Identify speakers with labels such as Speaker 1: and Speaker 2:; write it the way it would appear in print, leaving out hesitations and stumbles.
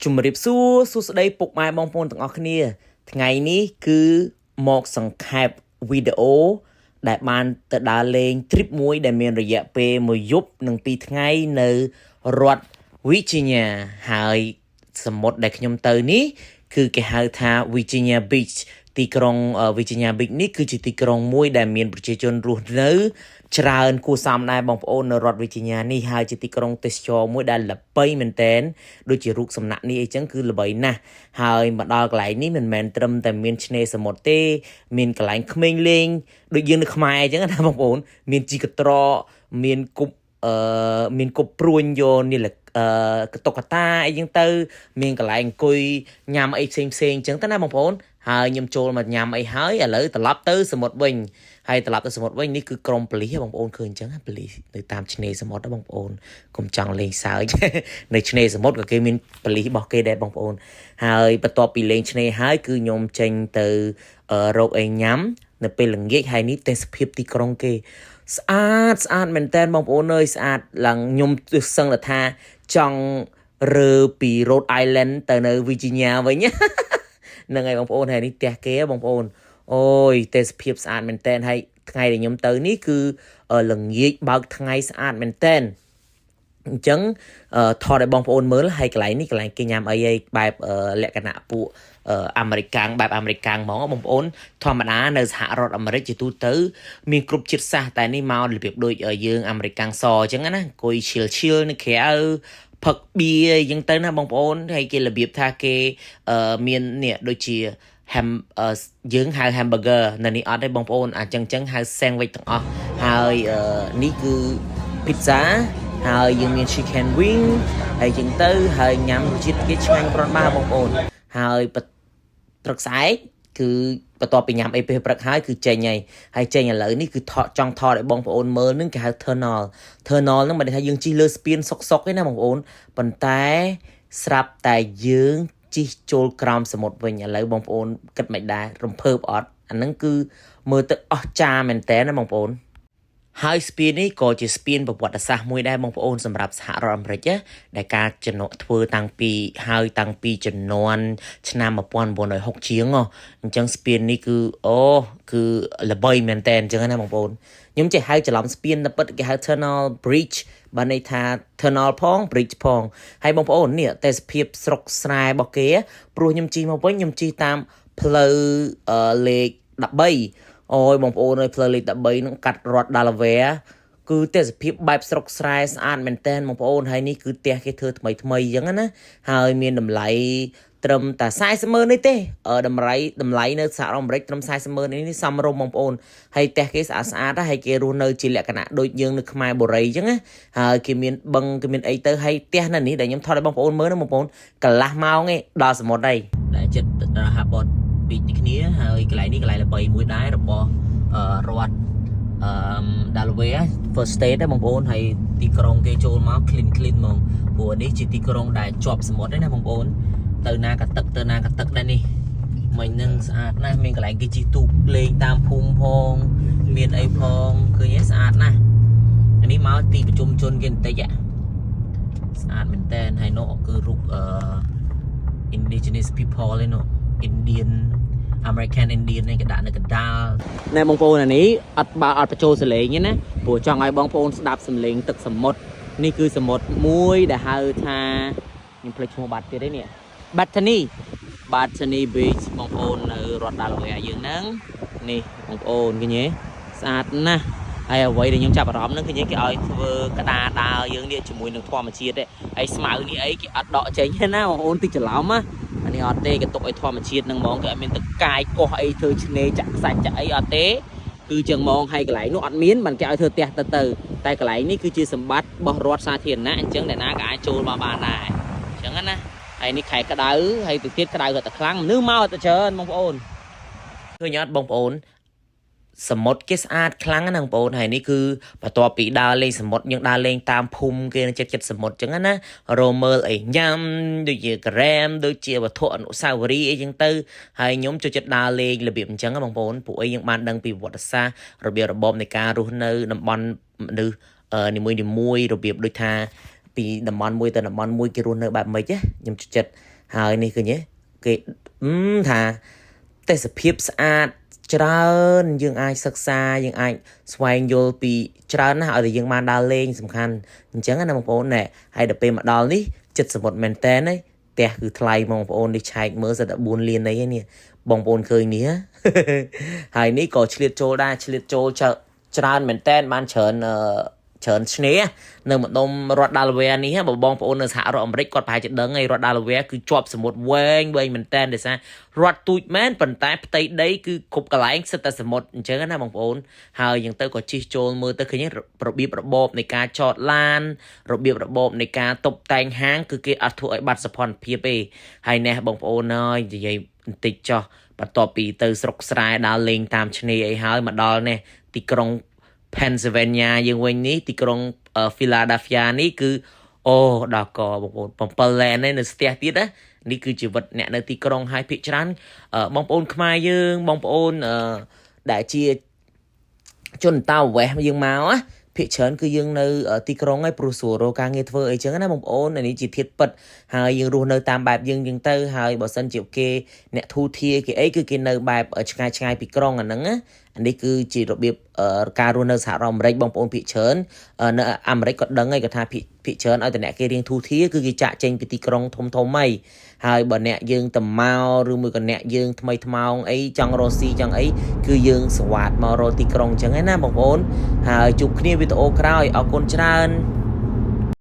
Speaker 1: ជំរាបសួរសួស្តីពុកម៉ែបងប្អូនទាំងអស់គ្នា ថ្ងៃនេះគឺមកសង្ខេបវីដេអូដែលបានទៅដើរលេង trip មួយដែលមានរយៈពេលមួយយប់និងពីរថ្ងៃនៅរដ្ឋ Virginia ហើយសមុទ្រដែលខ្ញុំទៅនេះគឺគេហៅថា Virginia Beach ទីក្រុង Virginia Beach នេះគឺជាទីក្រុងមួយដែលមានប្រជាជនរស់នៅច្រើនគួរសមដែរបងប្អូននៅរដ្ឋ Virginia នេះហើយជាទីក្រុងទេសចរមួយដែលល្បីមែនតែនដូចជារូបសំណាក់នេះអីចឹងគឺល្បីណាស់ហើយមកដល់កន្លែងនេះមិនមែនត្រឹមតែមានឆ្នេរសមុទ្រទេ មានកន្លែងក្មេងលេងដូចយើងនៅខ្មែរអញ្ចឹងណាបងប្អូនមានជីកត្រកមានគប់អឺមានគប់ព្រួញយកនេះអឺកតុកតាអីចឹងទៅ មានកន្លែងអង្គុយញ៉ាំអីផ្សេងផ្សេងអញ្ចឹងទៅណាបងប្អូនហើយខ្ញុំចូលមកញ៉ាំអីហើយឥឡូវត្រឡប់ទៅសមុទ្រវិញហើយត្រឡប់ទៅសមុទ្រវិញនេះគឺក្រុមប៉ូលីសបងប្អូនឃើញអញ្ចឹងប៉ូលីសនៅតាមឆ្នេរសមុទ្របងប្អូនកុំចង់លេងសើច នៅឆ្នេរសមុទ្រក៏គេមានប៉ូលីសរបស់គេដែរបងប្អូនហើយបន្ទាប់ពីលេងឆ្នេរហើយគឺខ្ញុំចេញទៅរកអីញ៉ាំនៅពេលល្ងាចហើយនេះទេសភាពទីក្រុងគេស្អាតស្អាតមែនតើបងប្អូនអើយស្អាតឡើងខ្ញុំសឹងតែថាចង់រើពី Rhode Island ទៅនៅ Virginia វិញ ហ្នឹងហើយបងប្អូនហើយនេះផ្ទះគេបងប្អូនអូយទេសភាពស្អាតមែនតើហើយថ្ងៃដែលខ្ញុំទៅនេះគឺល្ងាចបើកថ្ងៃស្អាតមែនតើអញ្ចឹងថតឲ្យបងប្អូនមើលហើយកន្លែងនេះកន្លែងគេញ៉ាំអីអីបែបលក្ខណៈពួកអាមេរិកាំងបែបអាមេរិកាំងហ្មងបងប្អូនធម្មតានៅសហរដ្ឋអាមេរិកជាទូទៅមានគ្រប់ជាតិសាសន៍តែនេះមករបៀបដូចយើងអាមេរិកាំងសអញ្ចឹងណាអង្គុយ chill chill នៅក្រៅផឹកបៀអញ្ចឹងទៅណាបងប្អូនហើយគេរបៀបថាគេមាននេះដូចជា ham យើងហៅ hamburger នៅនេះអត់ទេបងប្អូនអញ្ចឹងចឹងហៅ sandwich ទាំងអស់ហើយនេះគឺ pizza ហើយយើងមាន chicken wing ហើយចឹងទៅហើយញ៉ាំជាតិគេឆ្ងាញ់គ្រាន់បើបងប្អូនហើយព្រឹកស្អែកគឺបន្ទាប់ពីញ៉ាំអីពេលព្រឹកហើយគឺចេញហើយហើយចេញឥឡូវនេះគឺថតចង់ថតឲ្យបងប្អូនមើលនឹងគេហៅ tunnel tunnel ហ្នឹងមិនได้ថាយើងជិះលើស្ពានសុកសុកទេណាបងប្អូនប៉ុន្តែស្រាប់តែយើងជិះចូលក្រោមសមុទ្រវិញឥឡូវបងប្អូនគិតមិនដែររំភើបអត់អាហ្នឹងគឺមើលទៅអស្ចារ្យមែនតើណាបងប្អូនហើយស្ពាននេះក៏ជាស្ពានប្រវត្តិសាស្ត្រមួយដែរបងប្អូនសម្រាប់សហរដ្ឋអាមេរិកដែលការចំណុធ្វើតាំងពីហើយតាំងពីជំនាន់ឆ្នាំ1960ជាងអញ្ចឹងស្ពាននេះគឺអូគឺល្បីមែនតើអញ្ចឹងណាបងប្អូនខ្ញុំចេះហៅច្រឡំស្ពានតែពិតគេហៅ tunnel bridge បានន័យថា tunnel ផង bridge ផងហើយបងប្អូននេះទេសភាពស្រុកស្រែរបស់គេព្រោះខ្ញុំជិះមកវិញខ្ញុំជិះតាមផ្លូវលេខ13អូយបងប្អូនអើយផ្លូវលេខ13ហ្នឹងកាត់រដ្ឋ Delaware គឺទេសភាពបែបស្រុកស្រែស្អាតមែនតើបងប្អូនហើយនេះគឺផ្ទះគេធ្វើថ្មីថ្មីអញ្ចឹងណាហើយមានតម្លៃត្រឹមតែ40ម៉ឺននេះទេតម្លៃតម្លៃនៅសហរដ្ឋអាមេរិកត្រឹម40ម៉ឺននេះសមរម្យបងប្អូនហើយផ្ទះគេស្អាតស្អាតហើយគេរស់នៅជាលក្ខណៈដូចយើងនៅខ្មែរបុរីអញ្ចឹងណាហើយគេមានបឹងគេមានអីទៅហើយផ្ទះនៅនេះដែលខ្ញុំថតឲ្យបងប្អូនមើលណាបងប្អូនកន្លះម៉ោងឯងដល់សមុទ្រហើយដែលចិត្ត Harbor Beach នេះគ្នាហើយកន្លែងនេះកន្លែងល្បីមួយដែររបស់រដ្ឋអឺ Delaware First State ដែរបងប្អូនហើយទីក្រុងគេចូលមក clean clean ហ្មងព្រោះនេះជាទីក្រុងដែលជាប់សមុទ្រឯណាបងប្អូនទៅណាក៏ទឹកទៅណាក៏ទឹកដែរនេះមិញនឹងស្អាតណាស់មានកន្លែងគេជិះទូកលេងតាមភូមិផងមានអីផងឃើញទេស្អាតណាស់អានេះមកទីប្រជុំជនគេបន្តិចស្អាតមែនតើហើយនោះគឺរូបអឺ indigenous people ឯនោះ Indian American Indian នេះគេដាក់នៅកណ្ដាលណែបងប្អូនអានេះអត់បើអត់បញ្ចូលសលេងទេណាព្រោះចង់ឲ្យបងប្អូនស្ដាប់សំឡេងទឹកសមុទ្រនេះគឺសមុទ្រមួយដែលហៅថាខ្ញុំភ្លេចឈ្មោះបាត់ទៀតទេនេះ Bethany Bethany Beach បងប្អូននៅរដ្ឋ Delaware យើងហ្នឹងនេះបងប្អូនឃើញទេស្អាតណាស់ហើយអ្វីដែលខ្ញុំចាប់អារម្មណ៍ហ្នឹងឃើញគេឲ្យធ្វើក្តារដើរយើងនេះជាមួយនឹងធម្មជាតិទេហើយស្មៅនេះអីគេអត់ដកចេញទេណាបងប្អូនតិចច្រឡំណាអានេះអត់ទេគេទុកឲ្យធម្មជាតិហ្នឹងហ្មងគេអត់មានតកាយកោះអីធ្វើឆ្នេរចាក់ខ្សាច់ចាក់អីអត់ទេគឺចឹងហ្មងហើយកន្លែងនោះអត់មានបានគេឲ្យធ្វើផ្ទះទៅទៅតែកន្លែងនេះគឺជាសម្បត្តិរបស់រដ្ឋសាធារណៈអញ្ចឹងអ្នកណាក៏អាចចូលមកបានដែរអញ្ចឹងណាហើយនេះខែក្តៅហើយទៅទៀតក្តៅក៏តែខ្លាំងមនុស្សមកតែច្រើនបងប្អូនឃើញអត់បងប្អូនសមុទ្រគេស្អាតខ្លាំងណាស់បងប្អូនហើយនេះគឺបន្ទាប់ពីដើរលេងសមុទ្រយើងដើរលេងតាមភូមិគេនៅចិត្តចិត្តសមុទ្រចឹងណារមើលអីញ៉ាំដូចជាការ៉េមដូចជាវត្ថុអនុស្សាវរីយ៍អីចឹងទៅហើយខ្ញុំចូលចិត្តដើរលេងរបៀបអញ្ចឹងបងប្អូនពួកអីយើងបានដឹងពីប្រវត្តិសាស្ត្ររបៀបរបបនៃការរស់នៅតំបន់មនុស្សនីមួយៗរបៀបដូចថា ពីតំបន់មួយទៅតំបន់មួយគេរស់នៅបែបម៉េចណាខ្ញុំចូលចិត្តហើយនេះឃើញទេគេអឺថាទេសភាពស្អាតច្រើនយើងអាចសិក្សាយើងអាចស្វែងយល់ពីច្រើនណាស់ឲ្យតែយើងបានដើរលេងសំខាន់អញ្ចឹងណាបងប្អូនណែហើយដល់ពេលមកដល់នេះចិត្តសមុទ្រមែនតើណាផ្ទះគឺថ្លៃបងប្អូននេះឆែកមើលសិតតែ4លានអីនេះបងប្អូនឃើញនេះ ហើយនេះក៏ឆ្លៀតចូលដែរឆ្លៀតចូលច្រើនមែនតែនបានច្រើនអឺច្រើនឆ្នេរនៅម្ដុំរដ្ឋ Delaware នេះបើបងប្អូននៅសហរដ្ឋអាមេរិកគាត់ប្រហែលជាដឹងហើយរដ្ឋ Delaware គឺជាប់សមុទ្រវែងវែងមែនតែនដោយសាររដ្ឋទូចមែនប៉ុន្តែផ្ទៃដីគឺគ្រប់កន្លែងសិតតែសមុទ្រអញ្ចឹងណាបងប្អូនហើយយ៉ាងទៅក៏ជិះចូលមើលទៅឃើញរបៀបរបបនៃការចតឡានរបៀបរបបនៃការតុបតែងហាងគឺគេអត់ធ្វើឲ្យបាត់សោភ័ណភាពទេហើយនេះបងប្អូនអើយនិយាយបន្តិចចោះបន្ទាប់ពីទៅស្រុកស្រែដើរលេងតាមឆ្នេរអីហើយមកដល់នេះទីក្រុង Pennsylvania យើងវិញនេះទីក្រុង Philadelphia នេះគឺអូដល់កបងប្អូន7ឡែននៅស្ទះទៀតណានេះគឺជីវិតអ្នកនៅទីក្រុងហើយភាគច្រើនបងប្អូនខ្មែរយើងបងប្អូនដែលជាជនតៅវេសយើងមកណាភាគច្រើនគឺយើងនៅទីក្រុងហើយព្រោះស្រួលរកការងារធ្វើអីចឹងណាបងប្អូននេះជាធាតុពិតហើយយើងរស់នៅតាមបែបយើងចឹងទៅហើយបើសិនជាគេអ្នកធូធាគេអីគឺគេនៅបែបឆ្ងាយឆ្ងាយពីក្រុងអាហ្នឹងណាអានេះគឺជារបៀបការរស់នៅសហរដ្ឋអាមេរិកបងប្អូនភាគច្រើននៅអាមេរិកក៏ដឹងហើយគាត់ថាភាគភាគច្រើនឲ្យតែអ្នកគេរៀងធូធាគឺគេចាក់ចេញពីទីក្រុងធំធំហើយហើយបើអ្នកយើងទៅមកឬមួយក៏អ្នកយើងថ្មីថ្មោងអីចង់រកស៊ីចង់អីគឺយើងស្វាតមករកទីក្រុងអញ្ចឹងណាបងប្អូនហើយជួបគ្នាវីដេអូក្រោយអរគុណច្រើន។